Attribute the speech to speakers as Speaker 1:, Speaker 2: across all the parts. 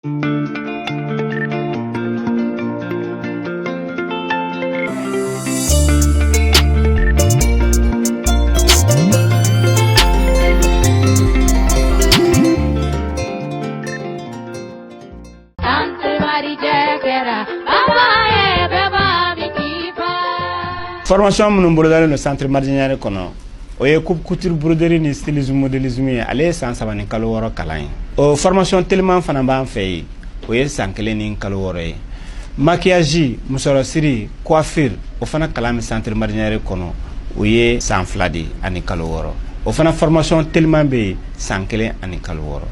Speaker 1: Formation minnu bolodalen don Centre Mardian Niare kɔnɔ, o ye coupe couture, broderie ni stylisme, modélisme ye. Ale ye san 3 ni kalo 6 kalan ye. O formation teliman fana b'an fɛ yen, o ye san 1 ni kalo 6 ye. Maquillage, musɔrɔsiri, coiffure, o fana kalan bɛ Centre Mardian Niare kɔnɔ, o ye san 2 de ani kalo 6. O fana formation teliman bɛ yen, san 1 ani kalo 6.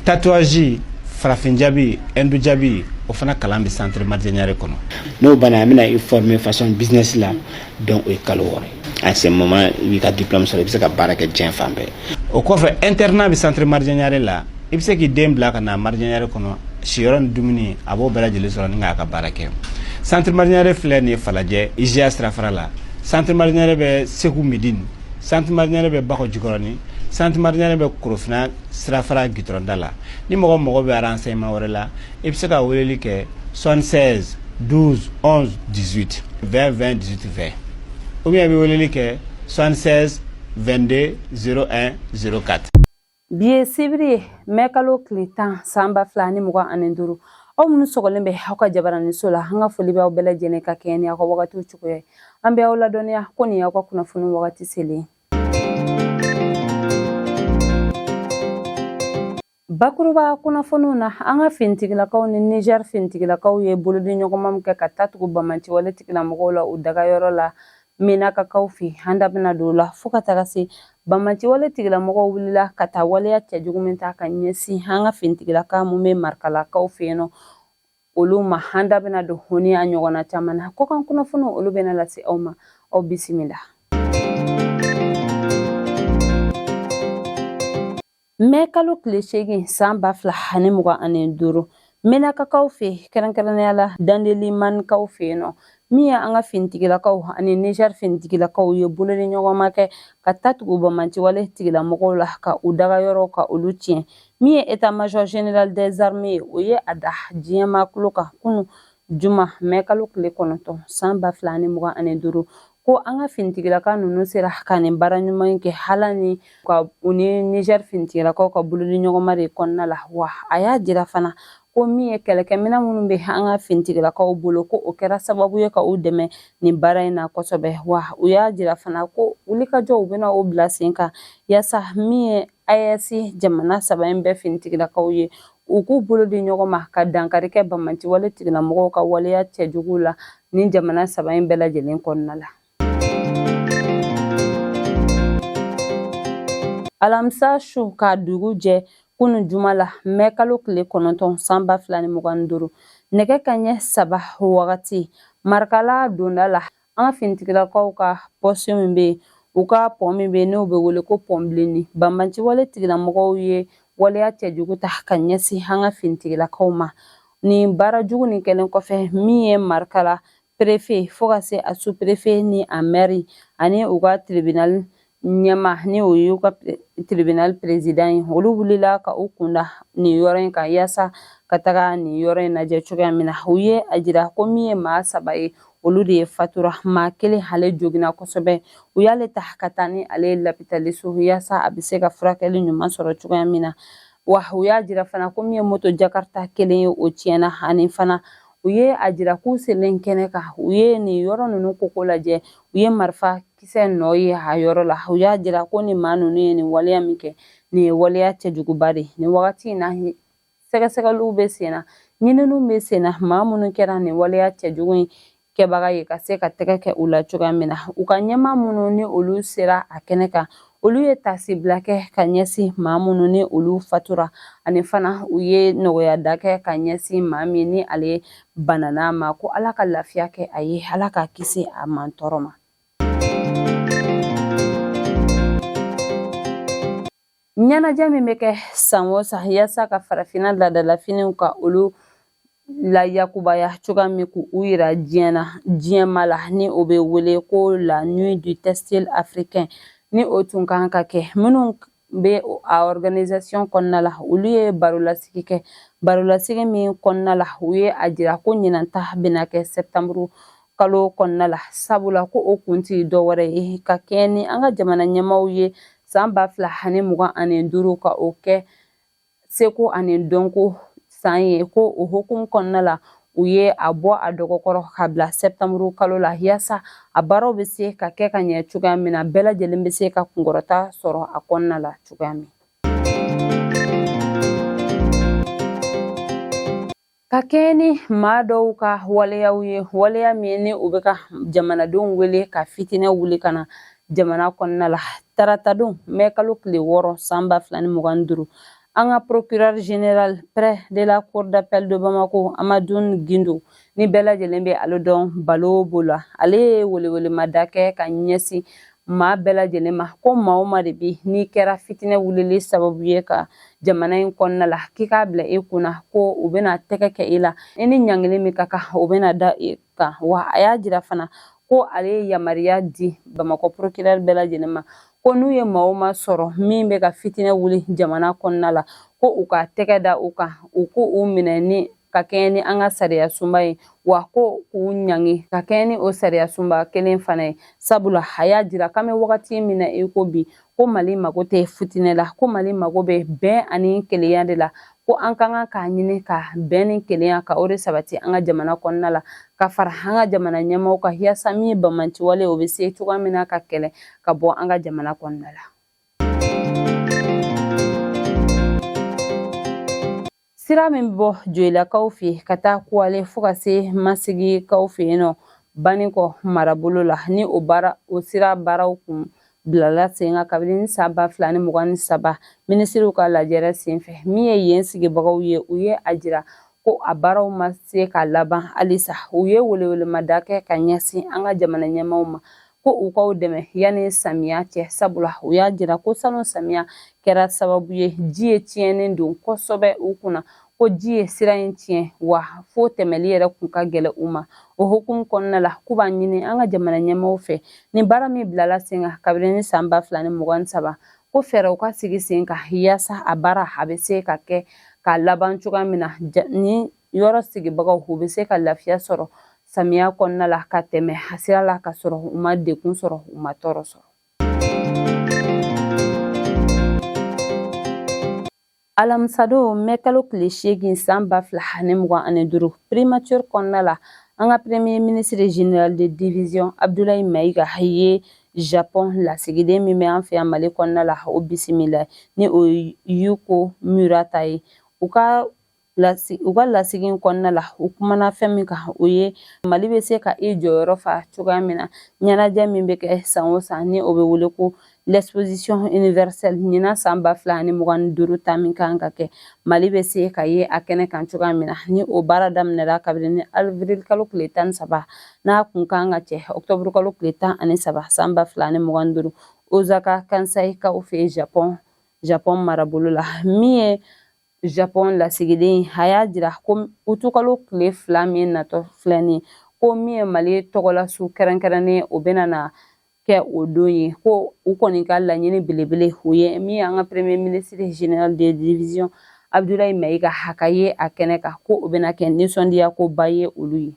Speaker 1: Tatouage, farafin jabi, hindu jabi, o fana kalan bɛ Centre Mardian Niare kɔnɔ. N'o banna, an bɛna i former façon business la. Donc o ye kalo 6 ye. À ce moment, i b'i ka diplôme sɔrɔ, i bɛ se ka baara kɛ diɲɛ fan bɛɛ. O kɔfɛ, internat bɛ Centre Mardian Niare la. I bɛ se k'i den bila ka na Mardian Niare kɔnɔ, siyɔrɔ ni dumuni, a b'o bɛɛ lajɛlen sɔrɔ ni k'a ka baara kɛ. Centre Mardian Niare filɛ nin ye Falajɛ, IGA sirafara la. Centre Mardian Niare bɛ Segu Midine, Centre Mardian Niare bɛ Bakɔ Jikɔrɔni, Centre Mardian Niare bɛ Korofina sirafara gitɔrɔnda la. Ni mɔgɔ mago bɛ renseignement wɛrɛ la, i bɛ se ka weleli kɛ 76 12 11 18 20 20 18 20, ou bien i bɛ weleli kɛ 76 22 01 04.
Speaker 2: Bi ye sibiri ye, mɛkalo tile 10, san 2025. Aw minnu sɔgɔlen bɛ aw ka jabaraniso la, an ka foli bɛ aw bɛɛ lajɛlen ka kɛɲɛ ni aw ka wagatiw cogoya ye. An bɛ aw ladɔnniya ko nin y'aw ka kunnafoni wagati selen. Bakuruba kunnafoniw na, an ka finitigilakaw ni Niger finitigilakaw ye bolodi ɲɔgɔnma min kɛ ka taa tugu banbaanciwale tigilamɔgɔw la u dagayɔrɔ la Menakakaw fɛ, an da bɛna don o la. Fo ka taga se banbaanciwale tigilamɔgɔw wulila ka taa waleya cɛjugu min ta ka ɲɛsin an ka finitigilaka mun bɛ Marikalakaw fɛ yen nɔ, olu ma, an da bɛna don o ni a ɲɔgɔnna caman na. Kɔkan kunnafoniw, olu bɛna lase aw ma. Aw bisimila. Mɛ kalo tile 8, san 2025, Menakakaw fɛ, kɛrɛnkɛrɛnnenya la Dandelimankaw fɛ yen nɔ, min ye an ka finitigilakaw ani Niger finitigilakaw ye bolodi ɲɔgɔnma kɛ ka taa tugu banbaanciwale tigilamɔgɔw la ka u dagayɔrɔ ka olu tiɲɛ. Min ye état major général des armées ye, o ye a da diɲɛmaa tulo kan kunu juma, mɛ kalo tile 9, san 2025, ko an ka finitigilaka ninnu sera ka nin baara ɲuman in kɛ hala ni ka u ni Niger finitigilakaw ka bolodi ɲɔgɔnma de kɔnɔna la. Wa a y'a jira fana ko min ye kɛlɛkɛminɛn minnu bɛ an ka finitigilakaw bolo, ko o kɛra sababu ye ka u dɛmɛ nin baara in na kosɛbɛ. Wa u y'a jira fana ko wulikajɔw bɛna o bila sen kan yaasa min ye AES jamana saba in bɛɛ finitigilakaw ye, u k'u bolo di ɲɔgɔn ma ka dankari kɛ banbaanciwale tigilamɔgɔw ka waleya cɛjugu la ni jamana saba in bɛɛ lajɛlen kɔnɔna la. Alamisa su ka dugu jɛ kunu juma la, mɛ kalo tile 9, san 2025, nɛgɛ kanɲɛ 3 wagati, Marikala donda la, an ka finitigilakaw ka poste min bɛ yen, u ka pont min bɛ yen n'o bɛ wele ko pont bilenni, banbaanciwale tigilamɔgɔw ye waleya cɛjugu ta ka ɲɛsin an ka finitigilakaw ma. Nin baara jugu nin kɛlen kɔfɛ, min ye Marikala préfet fo ka se a sous préfet ni a maire ani u ka tribunal ɲɛma, ni o y'u ka tribunal président ye, olu wulila ka u kunda nin yɔrɔ in kan yaasa ka taga nin yɔrɔ in lajɛ cogoya min na. U ye a jira ko min ye maa saba ye, olu de ye fatura. Maa kelen, ale joginna kosɛbɛ, u y'ale ta ka taa ni ale ye lapitaliso yaasa a bɛ se ka furakɛli ɲuman sɔrɔ cogoya min na. Wa u y'a jira fana ko min ye moto jakarta kelen ye, o tiɲɛna. Ani fana u ye a jira k'u selen kɛnɛ kan, u ye nin yɔrɔ ninnu koko lajɛ, u ye marifa kisɛ nɔ ye a yɔrɔ la. U y'a jira ko nin maa ninnu ye nin waleya min kɛ, nin ye waleya cɛjuguba de. Nin wagati in na, sɛgɛsɛgɛliw bɛ sen na, ɲininiw bɛ sen na, maa minnu kɛra nin waleya cɛjugu in kɛbaga ye, ka se ka tɛgɛ kɛ u la cogoya min na. U ka ɲɛmaa minnu ni olu sera a kɛnɛ kan, olu ye taasibila kɛ ka ɲɛsin maa minnu ni olu fatura, ani fana u ye nɔgɔya da kɛ ka ɲɛsin maa min ni ale banana ma, ko Ala ka lafiya kɛ a ye, Ala k'a kisi a mantɔɔrɔ ma. Ɲɛnajɛ min bɛ kɛ san o san yaasa ka farafinna laadalafiniw ka olu layakubaya cogoya min, k'u yira diɲɛ na, diɲɛma la, ni o bɛ wele ko la Nuit du textile africain, ni o tun kan ka kɛ minnu bɛ a organisation kɔnɔna la, olu ye barolasigi kɛ. Barolasigi min kɔnɔna la, u ye a jira ko ɲinan ta bɛna kɛ sɛptanburu kalo kɔnɔna la, sabula ko o kun ti dɔwɛrɛ ye ka kɛɲɛ ni an ka jamana ɲɛmaaw ye san 2025 ka o kɛ seko ani dɔnko san ye. Ko o hukumu kɔnɔna la, u ye a bɔ a dɔgɔkɔrɔ ka bila sɛptanburu kalo la, yaasa a baaraw bɛ se ka kɛ ka ɲɛ cogoya min na, bɛɛ lajɛlen bɛ se ka kunkɔrɔta sɔrɔ a kɔnɔna la cogoya min. Ka kɛɲɛ ni maa dɔw ka waleyaw ye, waleya min ni u bɛ ka jamanadenw wele ka fitinɛ wuli ka na jamana kɔnɔna la, taratadon mɛ kalo tile 6 san 2025, an ka procureur général près de la cour d'appel de Bamako, Amadoune Guindo, ni bɛɛ lajɛlen bɛ ale dɔn Balo la, ale ye welewelemada kɛ ka ɲɛsin maa bɛɛ lajɛlen ma, ko maa o maa de bi n'i kɛra fitinɛ wulili sababu ye ka jamana in kɔnɔna la, k'i k'a bila i kunna ko u bɛna tɛgɛ kɛ i la, i ni ɲangili min ka kan, o bɛna da i kan. Wa a y'a jira fana ko ale ye yamaruya di Bamakɔ procureur bɛɛ lajɛlen ma, ko n'u ye maa o maa sɔrɔ min bɛ ka fitinɛ wuli jamana kɔnɔna la, ko u ka tɛgɛ da u kan, u ko u minɛ ni ka kɛɲɛ ni an ka sariya sunba ye, wa ko k'u ɲangi ka kɛɲɛ ni o sariya sunba kelen fana ye. Sabula a y'a jira k'an bɛ wagati min na i ko bi, ko Mali mago tɛ fitinɛ la, ko Mali mago bɛ bɛn ani kelenya de la, ko an ka kan k'a ɲini ka bɛn ni kelenya ka o de sabati an ka jamana kɔnɔna la, ka fara an ka jamana ɲɛmaaw kan, yaasa min ye banbaanciwale, o bɛ se cogoya min na ka kɛlɛ ka bɔ an ka jamana kɔnɔna la. Sira min bɛ bɔ Joyilakaw fɛ ka taa Kuwale fo ka se Masigikaw fɛ yen nɔ Banikɔ marabolo la, ni o baara o sira baaraw kun bilala sen kan kabini san 2023 minisiriw ka lajɛrɛ senfɛ, min ye yen sigibagaw ye, u ye a jira ko a baaraw ma se ka laban halisa. U ye welewelemada kɛ ka ɲɛsin an ka jamana ɲɛmaaw ma, ko u k'aw dɛmɛ yanni samiya cɛ, sabula u y'a jira ko salon samiya kɛra sababu ye ji ye tiɲɛni don kosɛbɛ u kunna, ko ji ye sira in tiɲɛ, wa fo tɛmɛli yɛrɛ kun ka gɛlɛ u ma. O hukumu kɔnɔna la, k'u b'a ɲini an ka jamana ɲɛmaaw fɛ, ni baara min bilala sen kan kabini san 2023, ko fɛɛrɛw ka sigi sen kan yaasa a baara a bɛ se ka kɛ k'a laban cogoya min na, ni yɔrɔ sigibagaw u bɛ se ka lafiya sɔrɔ samiya kɔnɔna la ka tɛmɛ a sira la, ka sɔrɔ u ma degun sɔrɔ, u ma tɔɔrɔ sɔrɔ. Alamisadon mɛ kalo tile 8 san 2025, primature kɔnɔna la, an ka premier ministre général de division Abdoulaye Maïga ye Japon lasigiden min bɛ an fɛ yan Mali kɔnɔna la, o bisimila, ni o ye Yuko Murata ye. U ka lasigi kɔnɔna la, u kumana fɛn min kan, o ye Mali bɛ se ka i jɔyɔrɔ fa cogoya min na ɲɛnajɛ min bɛ kɛ san o san, ni o bɛ wele ko l'exposition universelle. Ɲinan san 2025 ta min kan ka kɛ, Mali bɛ se ka ye a kɛnɛ kan cogoya min na, ni o baara daminɛra kabini ni avril kalo tile 13, n'a kun kan ka cɛ octobre kalo tile 13 san 2025, Osaka Kansai kaw fɛ Japon marabolo la. Min ye Japon lasigiden, a y'a jira ko utukalo tile 2 min natɔ filɛ nin ye, ko min ye Mali tɔgɔla su kɛrɛnkɛrɛnnen, o bɛna na kɛ o don ye. Ko u kɔni ka laɲini belebele, o ye min ye an ka premier ministre général de division Abdoulaye Maïga a ka ye a kɛnɛ kan, ko o bɛna kɛ nisɔndiya ko ba ye olu ye.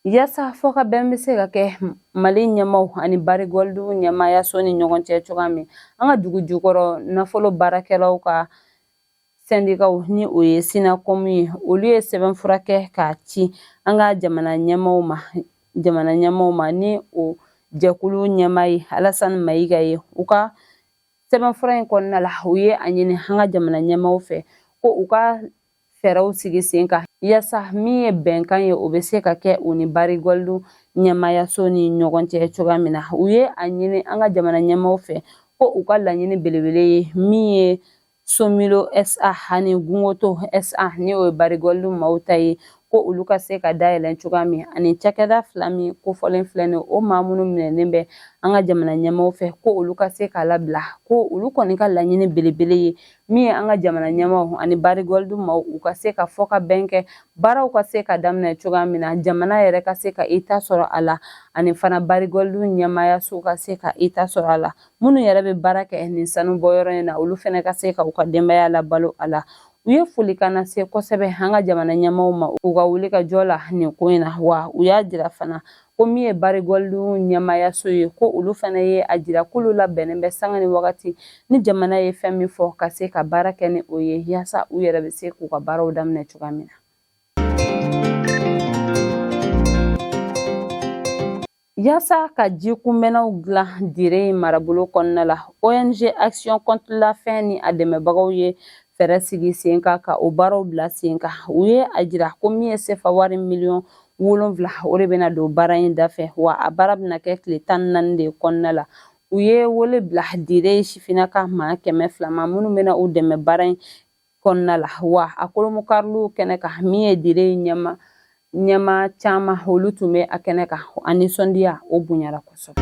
Speaker 2: Yaasa fɔkabɛn bɛ se ka kɛ Mali ɲɛmaw ani Barrick Gold ɲɛmaayaso ni ɲɔgɔn cɛ cogoya min, an ka dugu jukɔrɔ nafolo baarakɛlaw ka sɛndikaw, ni o ye SYNACOM ye, olu ye sɛbɛnfura kɛ k'a ci an ka jamana ɲɛmaw ma, ni o jɛkulu ɲɛmaa ye Alassane Maïga ye. U ka sɛbɛnfura in kɔnɔna la, u ye a ɲini an ka jamana ɲɛmaw fɛ ko u ka fɛɛrɛw sigi sen kan, yaasa min ye bɛnkan ye, o bɛ se ka kɛ u ni Barrick Gold ɲɛmaayaso ni ɲɔgɔn cɛ cogoya min na. U ye a ɲini an ka jamana ɲɛmaw fɛ ko u ka laɲini belebele ye min ye Somilo SA ani Gounkoto SA, ni o ye Barrick Gold maaw ta ye. Ko olu ka se ka dayɛlɛn cogoya min, ani cakɛda fila min kofɔlen filɛ nin, o maa minnu minɛnen bɛ an ka jamana ɲɛmaaw fɛ, ko olu ka se k'a labila. Ko olu kɔni ka laɲini belebele ye min ye, an ka jamana ɲɛmaaw ani Barrick Gold maaw, u ka se ka fɔ ka bɛn kɛ, baaraw ka se ka daminɛ cogoya min na, jamana yɛrɛ ka se ka i ta sɔrɔ a la, ani fana Barrick Gold ɲɛmaayaso ka se ka i ta sɔrɔ a la. Minnu yɛrɛ bɛ baara kɛ nin sanu bɔyɔrɔ in na, olu fana ka se ka u ka denbaya labalo a la. U ye folikan lase kosɛbɛ an ka jamana ɲɛmaaw ma u ka wuli ka jɔ la nin ko in na. Wa u y'a jira fana ko min ye Barrick Gold ɲɛmaayaso ye, ko olu fana ye a jira k'olu labɛnnen bɛ sanga ni wagati ni jamana ye fɛn min fɔ, ka se ka baara kɛ ni o ye, yaasa u yɛrɛ bɛ se k'u ka baaraw daminɛ cogoya min na. Yaasa ka ji kunbɛnnaw dilan Dire in marabolo kɔnɔna la, ONG Action contre la faim ni a dɛmɛbagaw ye fɛɛrɛ sigi sen kan ka o baaraw bila sen kan. U ye a jira ko min ye sefa wari miliyɔn 7, o de bɛna don baara in dafɛ, wa a baara bɛna kɛ tile 14 de kɔnɔna la. U ye wele bila Dire sifinnaka maa 200 ma, minnu bɛna u dɛmɛ baara in kɔnɔna la. Wa a kolomokariliw kɛnɛ kan, min ye Dire ɲɛma caman, olu tun bɛ a kɛnɛ kan. A nisɔndiya o bonyara kosɛbɛ.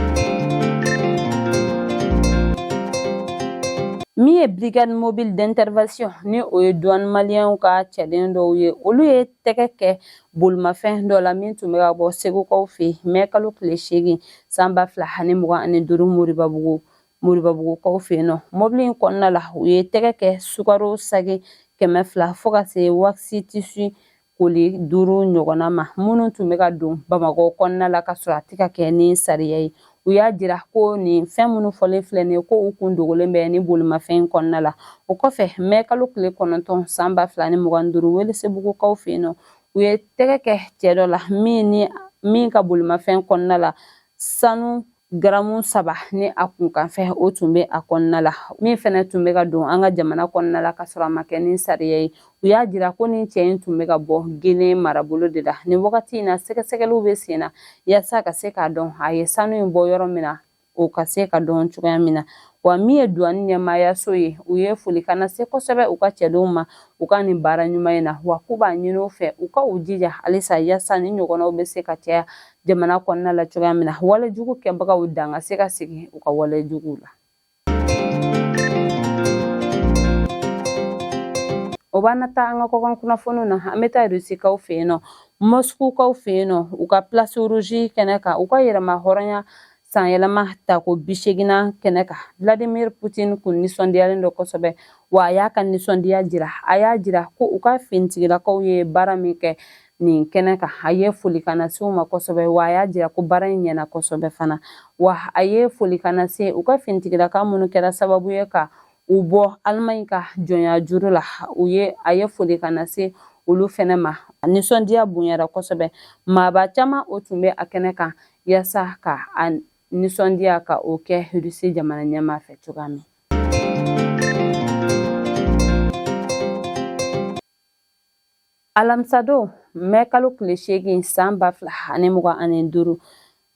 Speaker 2: Min ye brigade mobile d'intervention, ni o ye douane maliyɛnw ka cɛden dɔw ye, olu ye tɛgɛ kɛ bolimafɛn dɔ la min tun bɛ ka bɔ Segukaw fɛ yen mɛ kalo tile 8 san 2025, Moribabugukaw fɛ yen nɔ. Mɔbili in kɔnɔna la, u ye tɛgɛ kɛ sukaro sagi 200 fo ka se wax tissu colis 5 ɲɔgɔnna ma, minnu tun bɛ ka don Bamakɔ kɔnɔna la ka sɔrɔ a tɛ ka kɛ ni sariya ye. U y'a jira ko nin fɛn minnu fɔlen filɛ nin ye, ko u kun dogolen bɛ ni bolimafɛn in kɔnɔna la. O kɔfɛ, mɛ kalo tile 9 san 2025, Welesebugukaw fɛ yen nɔ, u ye tɛgɛ kɛ cɛ dɔ la min ni min ka bolimafɛn kɔnɔna la, sanu garamu 3 ni a kunkanfɛn, o tun bɛ a kɔnɔna la, min fɛnɛ tun bɛ ka don an ka jamana kɔnɔna la ka sɔrɔ a ma kɛ ni sariya ye. U y'a jira ko nin cɛ in tun bɛ ka bɔ Gine marabolo de la. Nin wagati in na, sɛgɛsɛgɛliw bɛ sen na yaasa ka se k'a dɔn a ye sanu in bɔ yɔrɔ min na, o ka se ka dɔn cogoya min na. Wa min ye douane ɲɛmaayaso ye, u ye folikan lase kosɛbɛ u ka cɛdenw ma u ka nin baara ɲuman in na, wa k'u b'a ɲini u fɛ u ka u jija halisa, yaasa ni ɲɔgɔnnaw bɛ se ka caya jamana kɔnɔna la cogoya min na, walejugu kɛbagaw dan ka se ka sigi u ka walejuguw la. O b'an na taa an ka kɔkan kunnafoniw na. An bɛ taa Rusikaw fɛ yen nɔ, Moskukaw fɛ yen nɔ, u ka Place Rouge kɛnɛ kan, u ka yɛrɛma hɔrɔnya sanyɛlɛma tako 80nan kɛnɛ kan, Vladimir Putin kun nisɔndiyalen don kosɛbɛ. Wa a y'a ka nisɔndiya jira, a y'a jira ko u ka finitigilakaw ye baara min kɛ nin kɛnɛ kan, a ye folikan lase u ma kosɛbɛ. Wa a y'a jira ko baara in ɲɛna kosɛbɛ fana. Wa a ye folikan lase u ka finitigilaka minnu kɛra sababu ye ka u bɔ Alimaɲi ka jɔnya juru la, u ye a ye folikan lase olu fɛnɛ ma. Nisɔndiya bonyara kosɛbɛ, maaba caman o tun bɛ a kɛnɛ kan yaasa ka a nisɔndiya ka o kɛ Rusi jamana ɲɛmaa fɛ cogoya min. Alamisadon, mɛ kalo tile 8 san 2025,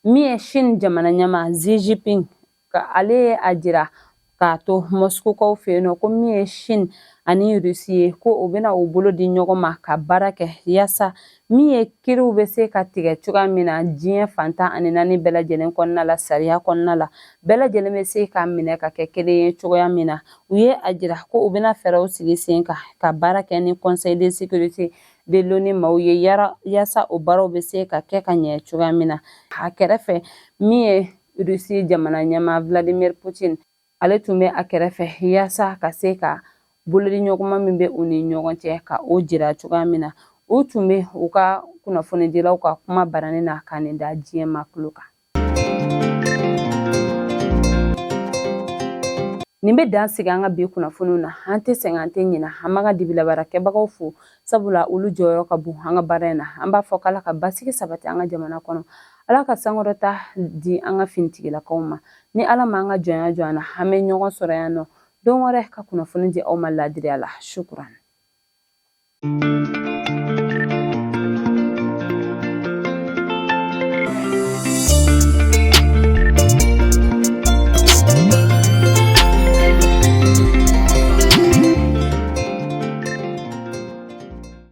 Speaker 2: min ye Chine jamana ɲɛmaa Xi Jinping ka ale ye a jira k'a to Moskukaw fɛ yen nɔ ko min ye Chine ani Rusi ye, ko u bɛna u bolo di ɲɔgɔn ma ka baara kɛ yaasa min ye kiriw bɛ se ka tigɛ cogoya min na diɲɛ fan 14 bɛɛ lajɛlen kɔnɔna la, sariya kɔnɔna la, bɛɛ lajɛlen bɛ se ka minɛ ka kɛ kelen ye cogoya min na. U ye a jira ko u bɛna fɛɛrɛw sigi sen kan ka baara kɛ ni Conseil de sécurité de l'ONU maaw ye, yaasa o baaraw bɛ se ka kɛ ka ɲɛ cogoya min na. A kɛrɛfɛ, min ye Rusi jamana ɲɛmaa Vladimir Putin, ale tun bɛ a kɛrɛfɛ yaasa ka se ka bolodiɲɔgɔnma min bɛ u ni ɲɔgɔn cɛ ka o jira cogoya min na. U tun bɛ u ka kunnafonidilaw ka kuma baranin na ka nin da diɲɛ ma tulo kan. Nin bɛ dan sigi an ka bi kunnafoniw na. An tɛ sɛgɛn, an tɛ ɲina, an b'an ka dibilabaarakɛbagaw fo, sabula olu jɔyɔrɔ ka bon an ka baara in na. An b'a fɔ k'Ala ka basigi sabati an ka jamana kɔnɔ, Ala ka sankɔrɔta di an ka finitigilakaw ma. Ni Ala ma an ka jɔnya jɔ an na, an bɛ ɲɔgɔn sɔrɔ yan nɔ don wɛrɛ ka kunnafoni di aw ma laadiriya la. Sukuran.